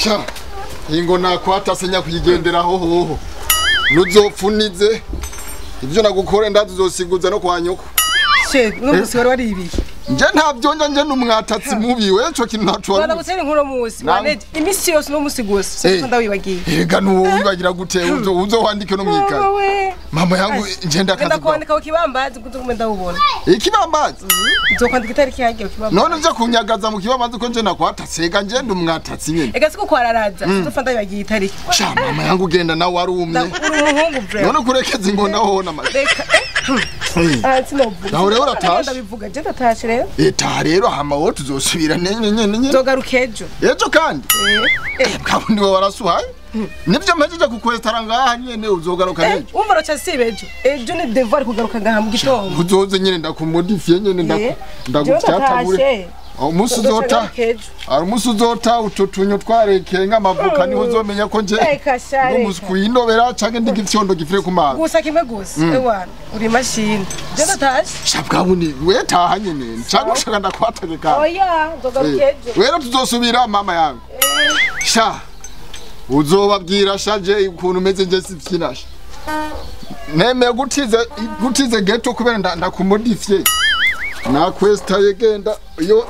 Sha ingo nakwatase nyakuyigenderaho hoho nuzopfunize ibyo nagukore ndazuzosiguza no kwa nyoko. She no musi wari waribiye. Nje ntavyonja nje numwatatsi mubi we ico kintu ntaco wari. Bana gutera inkuru musi waneje imisi yose no musi gose siko ndawibagiye. Ega nuwo wibagira gute uzo wandike no mwikaye. Mama yangu nje ndakazi. Ndakwandika ukibambazi kuzo ndawubona. Ikibambazi? Nzokwandika itariki yagiye ukibambazi. None nje kunyagaza mu kibambazi ko nje nakwatatse ega nje ndumwatatsi nyene. Ega siko kwararaza nzofa ndawibagiye itariki. Sha mama yangu genda nawe warumye. Uri umuhungu bre. None kurekeza ingona hona mama. Reka. Ah sinovuga. Naho rero uratashe. Ndabivuga je ndatashe rero. Eta rero hama wo tuzosubira nenye nenye. Nzogaruka ejo. Ejo kandi? Kabundi we warasuhaye? Nivyo mpejeje kukwestara ngaha nyene uzogaruka ejo. Umva rocha sibe ejo. Ejo ni devoir kugaruka ngaha mu gitondo. Uzoze nyene ndakumodifie nyene ndagutyatagure. Umunsi uzota. Umunsi uzota ututunyo twarekeye nk'amavuka niho uzomenya ko nje. N'umunsi kuyindobera canke ndigifyondo gifire ku mazi. Gusa kimwe gusa. Ewana uri mashini. Je ndatashe. Shabwabuni we taha nyene. Canke ushaka ndakwatage kandi. Oya nzogaruka ejo. Rero tuzosubira mama yangu. Sha uzobabwira shaje ukuntu meze nje sipyinasha. Nemeye gutize ghetto kubera ndakumodifie. Na kwesta yegenda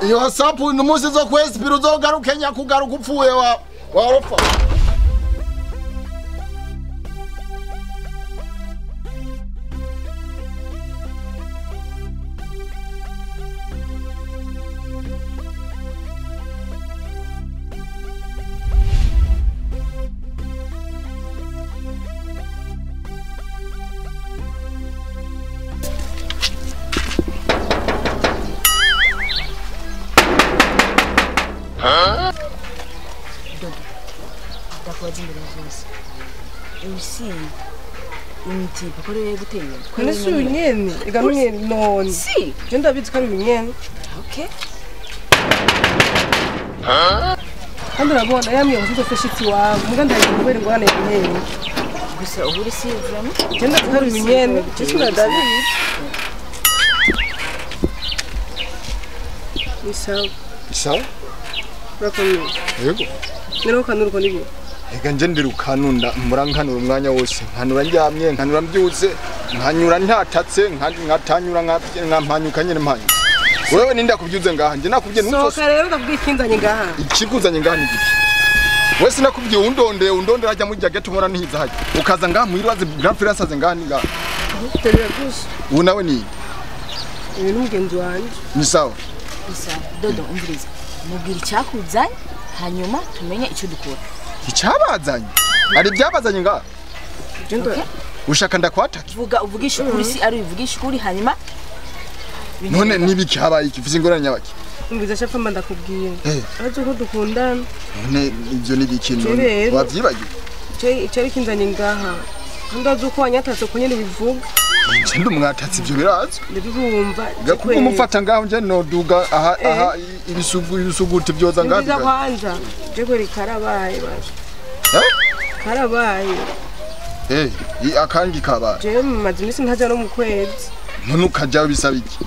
iyo hasapu numunsi zo kwespira uzogaruke nyakugaruka upfuye wa warofa. Ndakubaza imbere zose usi umutipa ko rero guteye none si uyu nyene ega nyene none si je ndabizi ko ari uyu nyene. Okay kandi urabona yambwiye ngo nzofashe iwawe muga ndagiye kubera ingorane nyene gusa ubu uri si vraiment je ndazi ko ari uyu nyene je sinadabizi ni sawa sawa urakomeye. Yego nirukanura uko nibwo ega nje ndirukanunda murankanura umwanya wose nkanura ndyamye nkanura mbyutse nkanyura ntatatse nkatanyura nkampanyuka nyene mpanyutse. Wewe ninda kubyuze ngaha nje nakubye ntuzosoka rero ndakubwiye ikinzanye ngaha ikikuzanye ngaha ni giki wese nakubwiye undondeye undondera ajya mu jacket umora ntiza hajya ukaza ngaha muyibaze grand frère asaze ngaha ni ngaha terera gusa ubu nawe ni uyu ni mugenzi wanje ni sawa ni sawa. Dodo umviriza mubwira icyakuzanye hanyuma tumenye icyo dukora. Icyabazanye ari byabazanye ngaha ushaka ndakwataka vuga uvugisha ukuri si ari uvugisha ukuri hanyuma none nibiki habaye iki ufise ingorane nyabaki umviza shafa mba ndakubwiye aje ko dukundana none ibyo nibiki none wavyibagiwe cyo ari kinzanye ngaha ndazi uko wanyatatse ko nyene bivuga nje ndumwatatse ibyo birazwi ndabibumva gakuba umufata ngaho nje noduga aha aha ibisugu ibisuguti byoza ngaha biza kwanza je kweri karabaye baje karabaye akangi kabaye je maze imisi ntaja no mu kwezi none ukajayo bisaba iki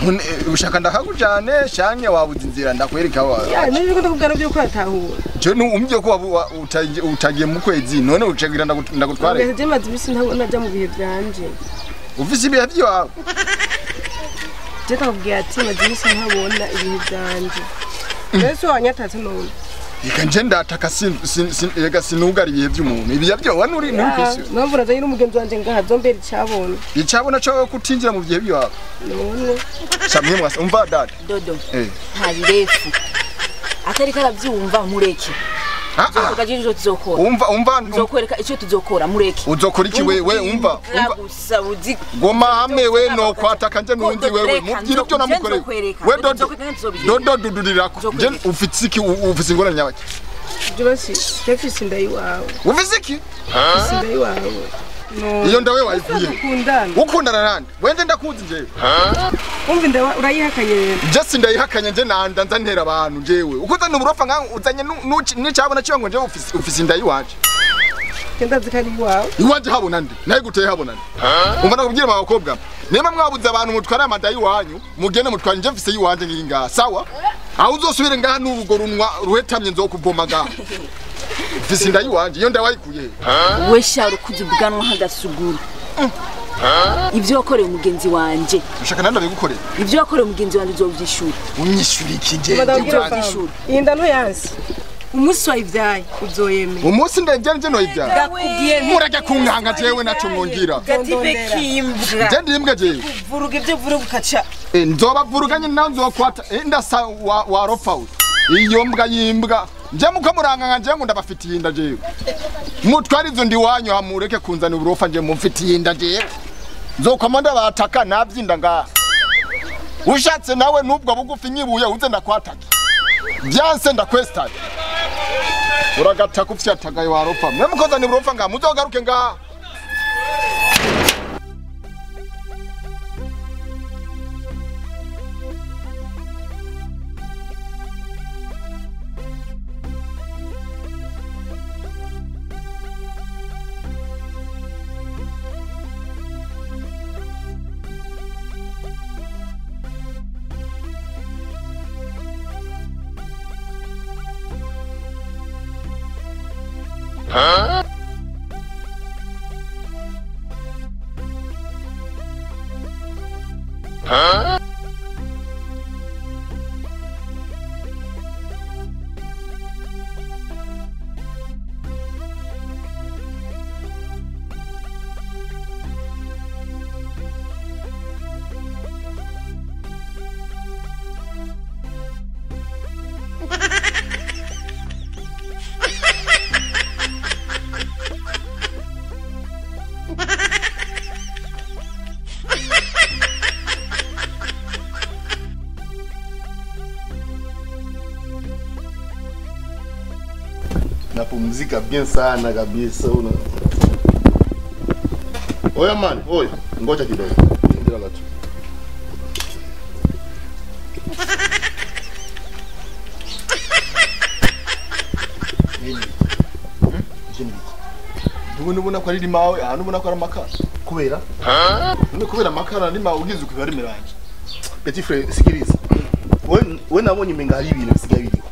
none ushaka ndakakujane shanke wabuze inzira ndakwereka wa ya nibyo ndakubwira byo kwatahura je nuumvye ko utagiye mu kwezi none ucegira ndagutware je maze imisi ntaja mu bihe byanje ufise ibihe byawe je ndakubwira ati maze imisi ntabona ibihe byanje Yesu wanyatatse none Eka nje ndataka ega sinugara ibihe by'umuntu ibihe byo wanuri nuri kwisi mpamvu nazanye n'umugenzi wanje ngaha zombera icabona icabona cyo kutinjira mu bihe byawe none shamwe mwasa umva dada Dodo nta birefu atari karabyumva mureke uzovuga icyo tuzokora umva nzokwereka icyo tuzokora mureke uzokora iki wewe umva goma hamwe we no kwataka nje nundi wewe mubwira ibyo namukoreye we Dodo Dodo dudurirako nje ufite iki ufite ingorane nyabaki Jobasi jefisi ndayiwawe ufite iki ndayiwawe iyo ndawe wayikuye ukundana nande wende ndakuzi njewe umva ndawe urayihakanye rero je sindayihakanye nje nanda nza ntera abantu njewe ukuzana uburofa nka uzanye n'icabona cyo ngo njewe ufise ndayiwanje ndazi kari iwawe iwanje habona nde naye guteye habona nde umva nakubwira abakobwa nimba mwabuze abantu mutwara amada yiwanyu mugende mutwara nje mfise yiwanje nginga sawa Aho uzosubire ngaha n'urugo runwa ruhetamye nzokuvoma ngaha. Mfise inda yiwanje iyo ndawayikuye. We sha rukuze ubwanwa hagasuguru. Ibyo wakoreye umugenzi wanje. Ushaka nanda bigukorera? Ibyo wakoreye umugenzi wanje uzovyishura. Unyishura iki je? Iyi nda ntuyanse. Umunsi wayivyaye uzoyemera. Umunsi ndevye nje noyivyaye. Ndakubwiye murajya kunkanga jewe naco mwongira. Gatibe kimbwa. Je ndimbwa jewe. Vuruga ibyo vuruga ukaca. Nzoba nyine nzokwata ndasa wa rofa. Iyo mbwa yimbwa. Nje muko muranganga nje ngo ndabafitiye inda jewe. Mutwarizo ndi wanyu hamureke kunzana uburofa nje mumfitiye inda jewe. Nzokomanda bataka navyinda ngaha. Ushatse nawe nubwo bugufi nyibuye uze ndakwataka. Byanse ndakwestana. Uragataka ufyatagaye warofa. Mwe mukoza ni burofa nga muzogaruke ngaha. Huh? Huh? Napumzika bien sana kabisa una. Oya man, oya, ngoja kidogo. Ndio gato. Nini? Jini. Ndubona ubona ko ari mawe, ahantu ubona ko ari amakara. Kubera? None kubera amakara ni mawe ugize ukubera ari miranje. Petit frère, sikiriza. We nabonye imenga hari ibintu bisigaye biriho.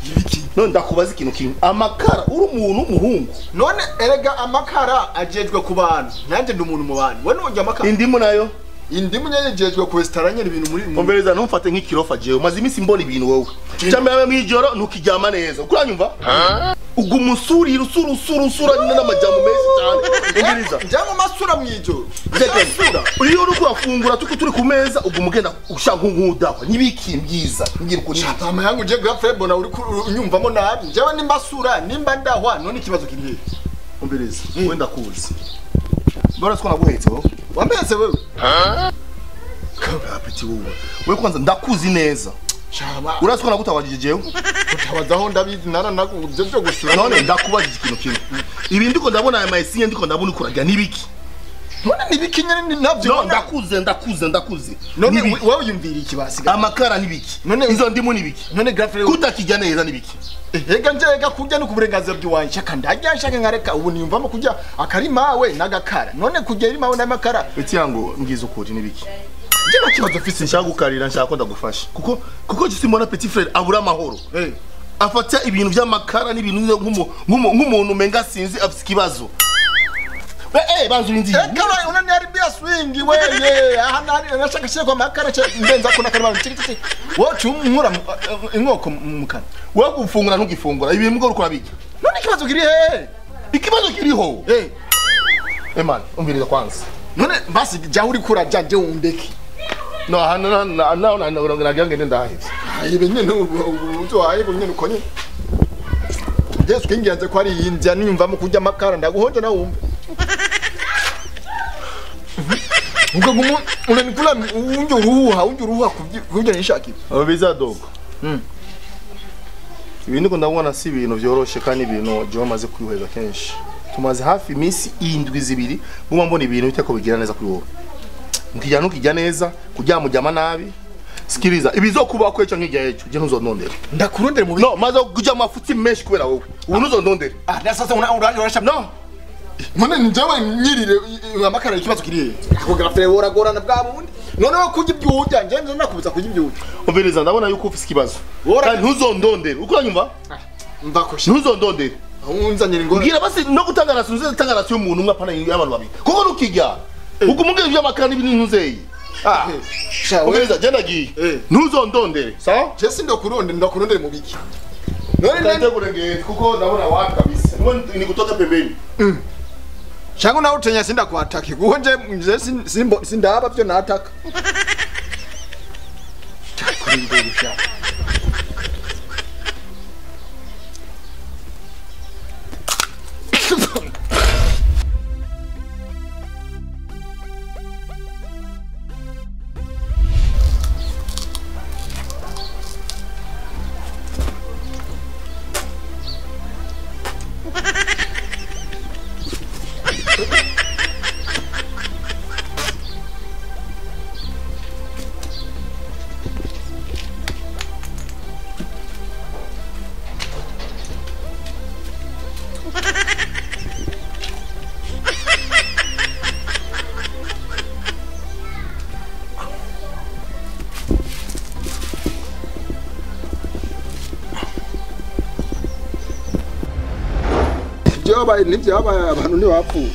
Ibiki? None ndakubaza ikintu kimwe. Amakara uri umuntu w'umuhungu. None erega amakara ajejwe ku bantu. Nanjye ndi umuntu mu bantu. We nonge amakara. Indimu nayo? Indimu nyejejwe ku restaurant nyene ibintu muri. Ombereza ntumfate nk'ikirofa jewe. Maze iminsi mbona ibintu wowe. Cyambe mwijoro ntukijyama neza. Ukuranyumva? Ugumusuri rusuru usura usura nyine n'amajambo menshi cyane. Umviriza. Njya masura mwijoro. Ndekesura. Iyo uri kurafungura tuko turi ku meza ugumugenda ushaka nk'udakwa. Nibiki mbyiza. Ngira uko ni. Mama yangu je grafre bona uri unyumvamo nabi. Njyewe nimba sura nimba ndahwa none ikibazo kiri hehe? Umviriza. Wenda kuzi. Bora siko naguhetse wowe. Wambese wewe. Kabla petit wowe. Wewe kwanza ndakuzi neza. Shaba. Urasiko nagutawajije jewe. Utabazaho ndabizi nara nakubyo byo gusura. None ndakubajije ikintu kimwe. Ibi ndiko ndabona aya mayisinye ndiko ndabona ukuraga nibiki. None nibiki nyene navyo. No ndakuze. None wewe yumvira iki basiga? Amakara nibiki. None izo ndimu nibiki. None grafre kutakijya neza nibiki. Ega njega kurya no kuburenganzira bw'iwanje shaka ndarya shaka nkareka ubu niyumvamo kurya akarimawe n'agakara. None kurya irimawe n'amakara. Eti yango ngizo kuri nibiki. Njye nta kibazo mfise nshaka gukarira nshaka ko ndagufasha kuko je simbona petit frère abura amahoro. Afata ibintu by'amakara n'ibintu nk'umuntu menga sinzi afise ikibazo. Banzu inzi. Ekara unaniharibia swing wewe. Aha nani nashaka shye kwa makara ndenza ko nakarima chiki. Wowe nkura inkoko mukana. Wewe gufungura ntugifungura ibintu mbwo urukora bijya. None ikibazo kiri he? Ikibazo kiriho. Man, umviriza kwanza. None basi jya uri kuraja je undeke. No hano na na na ngende ndaheze. Ibi nyene uzohaye nyene uko nyene. Jesu kingianze ko ari yinzya niyumvamo kurya amakara ndaguhonje na wumve. Ngo gumu unanikula unje uruha kuvyo nishaki. Abiza dogo. Ibintu ko ndabona si ibintu byoroshe kandi ibintu je bamaze kwihweza kenshi. Tumaze hafi iminsi indwi zibiri nguma mbona ibintu bitako bigira neza kuri wowe. Nkijya nukijya neza kujya nabi. Sikiriza ibizokuba ko eco nkijya eco je ntuzonondera. Ndakurondera mu No maze kujya amafuti menshi kubera wowe. Ubu ntuzonondera. Ah sasa una no. None njewe nyirire amakara ikibazo kiri he? Ako grafre woragorana bwa bundi. None wo kurya ibyo urya nje nje nakubuza kurya ibyo urya. Umviriza ndabona yuko ufise ikibazo. Kandi ntuzondondere. Uko uranyumva? Mbakosha. Ntuzondondere. Unzanira ingorane. Mbwira basi no gutanga rasiyo uze gutanga rasiyo y'umuntu umwe apana y'abantu babiri. Kuko nukijya. Ugumugire iby'amakara n'ibintu ntuzeyi. Ah. Umviriza je ndagiye. Ntuzondondere. Sawa? Je sindokurondera ndakurondere mu biki. None ntegure ngende kuko ndabona wapi kabisa. Ni kutoka pembeni. Changu na utenya sinda kuataki. Kuko nje nje sindaba byo nataka. Takurindira. Ibyabaye n'ibyabaye abantu ntibapfuye.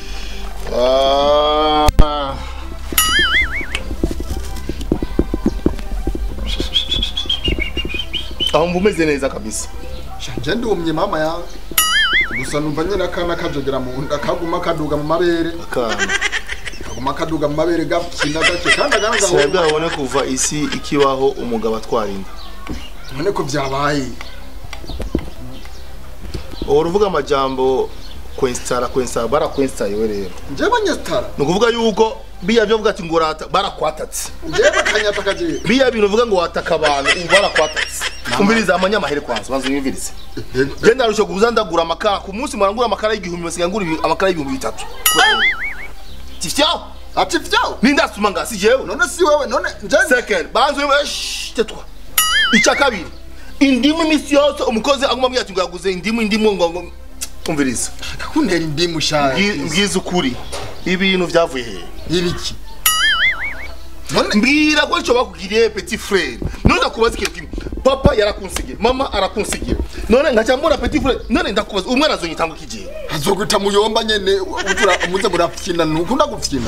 Aho mvumeze neza kabisa. Nje ndumye mama yawe. Gusa numva nyine akana kajogera mu nda kaguma kaduga mu mabere. Akana. Kaguma kaduga mu mabere gakina gake kandi agaranga. Sebwa abone kuva isi ikibaho umugabo atwara inda. None ko byabaye. Uruvuga amajambo kwensitara barakwensitaye we rero. Nje banyestara. Nukuvuga yuko biya byo vuga ati ngo rata barakwatatse. Nje bakanyata kaje. Biya bintu vuga ngo wataka abantu ubu barakwatatse. Umviriza amanyamahere kwanza banza unyumvirize. Je ndarusho kuza ndagura amakara ku munsi murangura amakara y'igihumbi basiga ngura amakara y'ibihumbi 3. Tifyo? Ati fyo? Nindasuma ngasi jewe. None si wewe none nje second banza tetwa. Ica kabiri. Indimu imisi yose umukozi aguma ambwira ati ngo yaguze indimu ngo umviriza. Kuntera indimu shaye. Mbwiza ukuri. Ibintu vyavuye he? Ibiki? Mbwira ko ico bakugiriye petit frère. None ndakubaza ikintu kimwe. Papa yarakunsigiye, mama arakunsigiye. None ngaca mbona petit frère, none ndakubaza umwana azonyitanga kigiye. Azoguta muyomba nyene utura umuze murafyina nukunda gufyina.